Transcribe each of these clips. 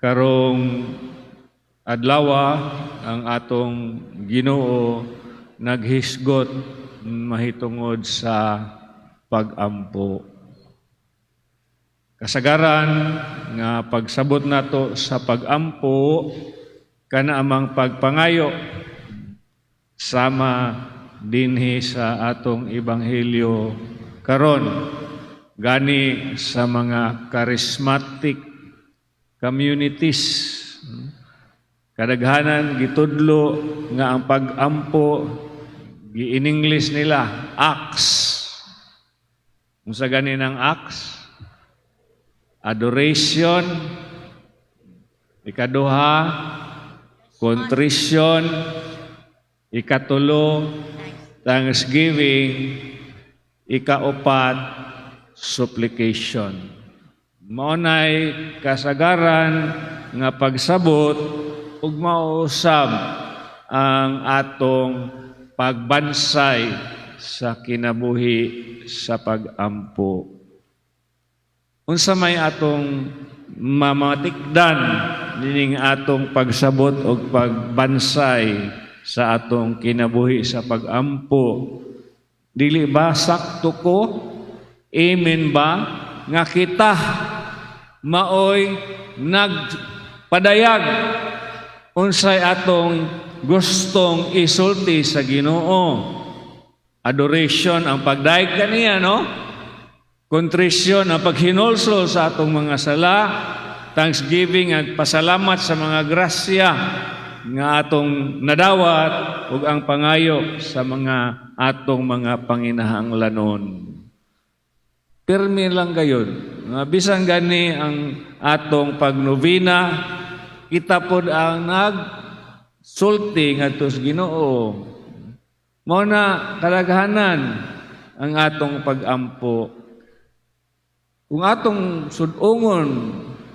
Karong adlawa, ang atong Ginoo naghisgot mahitungod sa pag-ampo. Kasagaran nga pagsabot nato sa pag-ampo, kana amang pagpangayo sama dinhi sa atong ebanghelyo karon. Gani sa mga charismatic communities, kadaghanan gitudlo nga ang pag-ampo, gi-in English nila, ACTS. Unsa gani ng ACTS? Adoration, ikaduha, contrition, ikatulo, thanksgiving, ikaupat, supplication. Mao nay kasagaran nga pagsabot ug mao usab ang atong pagbansay sa kinabuhi sa pag-ampo. Unsa may atong mamatikdan nining atong pagsabot og pagbansay sa atong kinabuhi sa pag-ampo? Dili ba sakto ko? Amen ba nga kita maoy nagpadayag unsay atong gustong isulti sa Ginoo? Adoration ang pagdayeg kaniya, no? Contrition ang paghinulsol sa atong mga sala, thanksgiving ang pasalamat sa mga grasya nga atong nadawat, ug ang pangayo sa mga atong mga panginahanglanon. Pirmi lang gayon. Nga bisan gani ang atong pagnovena, kita pod ang nagsulti ngadto sa Ginoo. Mao na kadaghanan ang atong pag-ampo. Kung atong sud-ungon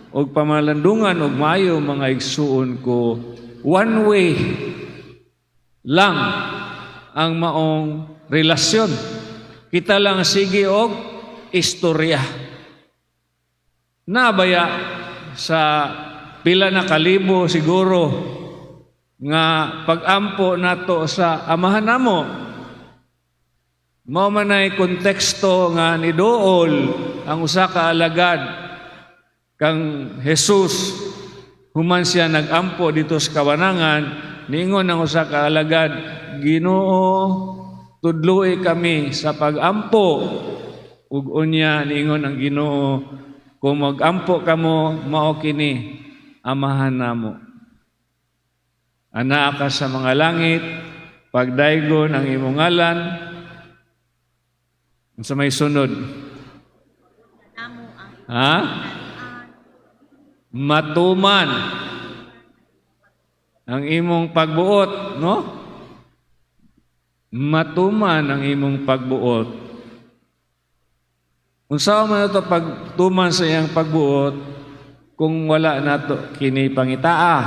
og pamalandungan og maayo, mga igsuon ko, one way lang ang maong relasyon. Kita lang sige og istorya. Nabaya sa pila na kalibo siguro nga pag-ampo nato sa Amahan namo. Mao man ay konteksto nga niduol ang usa ka alagad kang Jesus human siya nagampo dito sa kawanangan. Niingon ang usa ka alagad, "Ginoo, tudloi kami sa pagampo." Ug unya niingon ang Ginoo, "Kung magampo kamo, mao kini: Amahan namo, anaa ka sa mga langit, pagdaygon ang imong ngalan." Unsa may sunod? Namo ang Ha? Matuman ang imong pagbuot, no? Matuman ang imong pagbuot. Unsa man ito pagtuman sa iyang pagbuot kung wala nato kini pangitaa?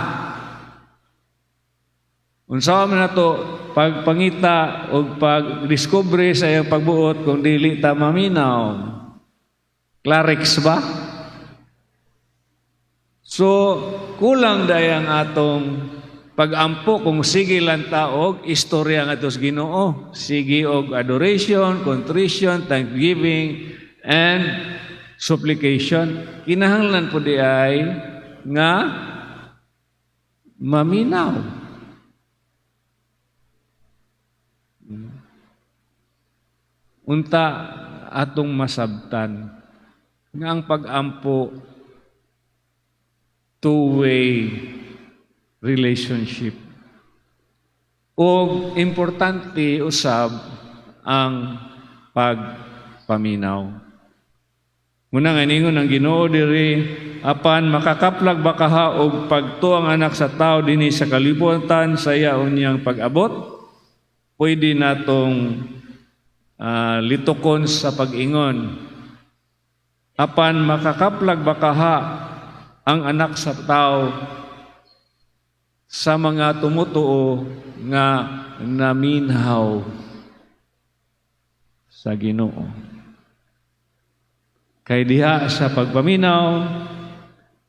Unsa man nato pagpangita o pagdiskubre sa iyang pagbuot kung dili ta maminaw? Clarix ba? So, kulang day ang atong pag-ampo kung sige lang ta og istorya ngadto sa Ginoo. Sige og adoration, contrition, thanksgiving, and supplication. Kinahanglan po di ay nga maminaw. Unta atong masabtan nga ang pag-ampo, two-way relationship. O importante usab ang pagpaminaw. Muna nga ningon ang Ginoo diri, "Apan makakaplag ba kaha og pagtuo ang Anak sa Tao dinhi sa kalibutan sa iya unyang pag-abot?" Pwede natong litokon sa pag-ingon, "Apan makakaplag ba kaha ang Anak sa Tao sa mga tumutuo nga naminhaw sa Ginoo?" Kay diha sa pagpaminaw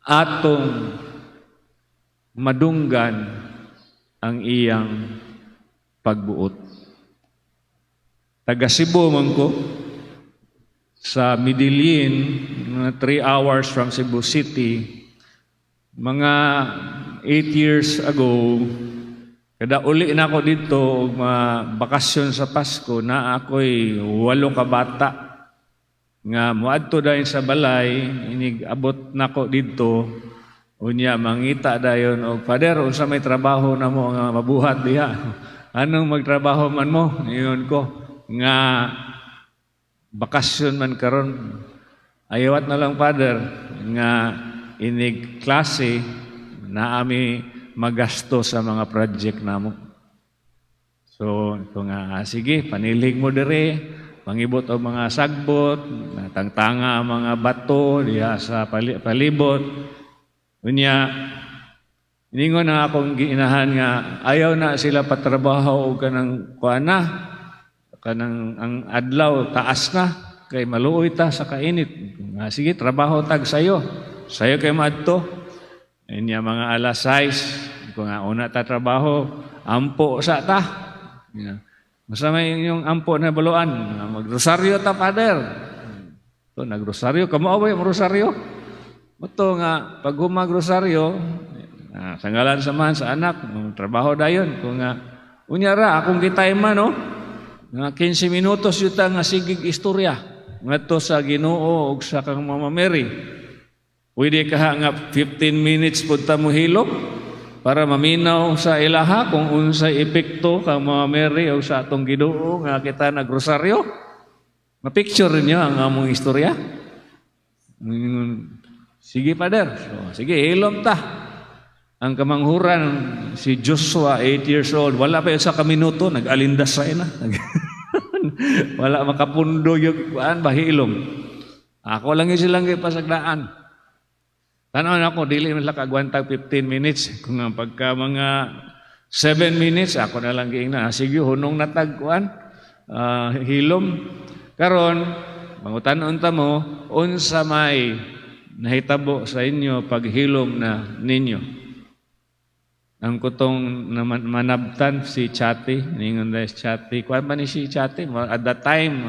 atong Madunggan ang iyang pagbuot. Taga Cebu man ko, sa Medellin, mga 3 hours from Cebu City, mga 8 years ago, kada uli na ako dito, og mga bakasyon sa Pasko, na ako'y walo ka bata nga moadto dayon sa balay. Inig abot nako didto, unya mangita dayon og, "Father, unsa may trabaho namo nga mabuhat diha? Anong magtrabaho man mo?" Niingon ko nga bakasyon man karon, ayawat na lang, Father, nga inig klase naami magasto sa mga project namo. So, ito nga, ah, sige, panilhig mo dire, pangibot og mga sagbot, tangtanga ang mga bato diha sa palibot. Unya, iningon na akong giinahan nga ayaw na sila patrabaho og kanang kuan na, kanang ang adlaw taas na kay maluoy ta sa kainit. Nga sige, trabaho tag sayo. Sayo kay maadto. Inya mga alas 6, kung nga una ta trabaho, ampo sa ta. Yeah. Basta may inyong ampo na baluan, magrosaryo ta, Father. To nagrosaryo, kamo away rosaryo. Mao nga pag humagrosaryo, ah, sa ngalan sa Amahan, sa Anak, trabaho dayon. Kung nga unya ra akong gitay man, no. Nga 15 minutos yuta nga sigig istorya ngadto sa Ginoo ug sa kang Mama Mary. Pwede ka nga 15 minutes pud ta mohilom para maminaw sa ilaha kung unsay epekto kang Mama Mary o sa atong Ginoo nga kita nagrosaryo. Ma-picture niyo ang among istorya. Sige, Father. So, sige, hilom ta. Ang kamanghuran, si Joshua, 8 years old, wala pa sa ka minuto, nag-alindas sa ina. Wala makapundo yung kuan ba hilom. Ako lang yung silang gipasagdaan. Tanaw ako, dili man lang kagwantag 15 minutes. Kung ang pagka mga 7 minutes, ako na lang giingnan. Ah, sige, hunong natag kuan, ah, hilom. Karon, mangutan-on ta mo, unsa may nahitabo sa inyo paghilom na ninyo. Ang kutong naman, manabtan si Chati, ningon dahil si Chati, kuan ba ni si Chati? At that time,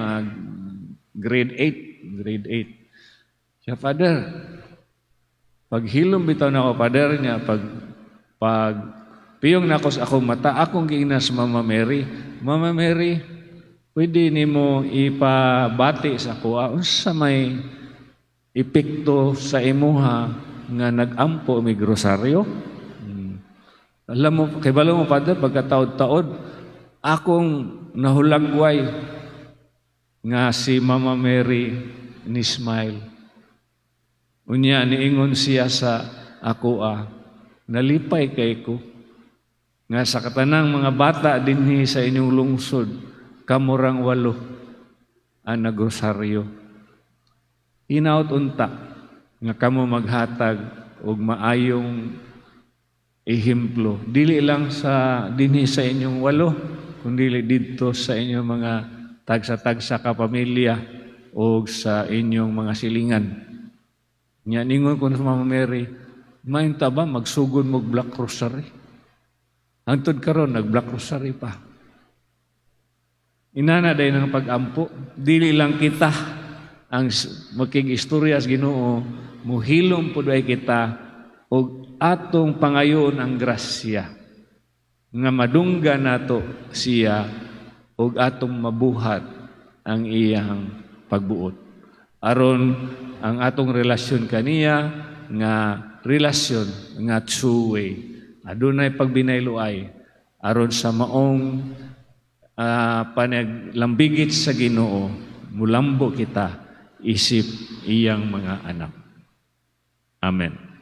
grade 8, grade 8. Siya, "Father, paghilom bitaw na ako, Father," niya, pag piyong na ako sa akong mata, akong giingnan sa Mama Mary, "Mama Mary, pwede nimo ipabati sa akoa, unsa may epekto sa imuha nga nag-ampo mig rosaryo? Alam mo, kay balo mo, Father, pagkataod-taod, akong nahulagway nga si Mama Mary ni smile. Unya niingon siya sa akoa, nalipay kay ko nga sa katanang mga bata dinhi sa inyong lungsod, kamurang walo ang nagrosaryo. Hinaot unta nga kamo maghatag og maayong ehemplo dili lang sa dinhi sa inyong walo, kundi didto sa inyong mga tagsa-tagsa ka pamilya o sa inyong mga silingan." Nya ningon ko sa Mama Mary, "Mainta ba magsugod mo Black Rosary?" Hangtod karon nag Black Rosary pa. Inana day ng pag-ampo, dili lang kita ang makig-istorya sa Ginoo, muhilom pud ay kita og atong pangayon ang grasya nga madungga nato siya og atong mabuhat ang iyang pagbuot. Aron ang atong relasyon kaniya nga relasyon nga two-way. Adunay pagbinayloay aron sa maong panaglambigit sa Ginoo, mulambo kita isip iyang mga anak. Amen.